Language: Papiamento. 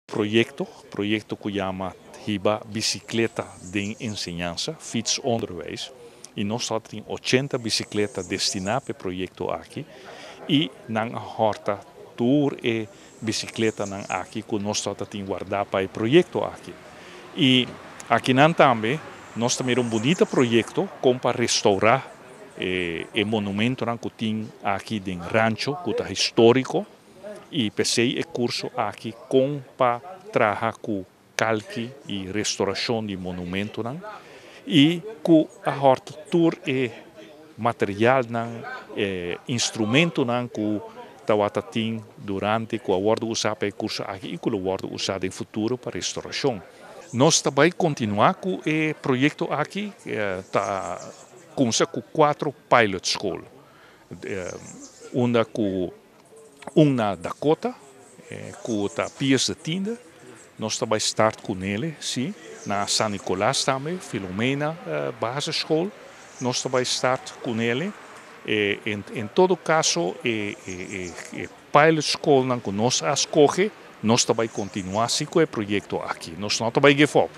Proyecto cu yama Hiba Bicicleta den Enseñansa, Fietsonderwijs, y nos tin 80 bicicleta destina pa e proyecto aki y nan a horta tur e bicicletanan aki cu nos tin warda pa e proyecto aki. Y aki nan tambe nos tambe un bunita proyecto con pa restaura e monumento cu tin aki den Rancho, cu ta historico, y p'esey e curso aki con pa traha cu calki y restauracion di monumentonan y cu a horta tur e materialnan, instrumentonan cu tawata tin durante cu a wordo usa pa e curso aki y cu lo wordo usa den futuro pa restauracion. Nos tambe ta continua cu e proyecto aki, ta cuminsa cu cuatro pilot school. Unda cu un na Dakota, cu ta Pius de Tiende, nos tambe start cu ne, si, na San Nicolas tambe, Filomena Basisschool, nos tambe start cu ne. En todo caso, e pilot school nan cu nos a scoge, nos tambe continua cu e proyecto aki. Nos no ta bay give up.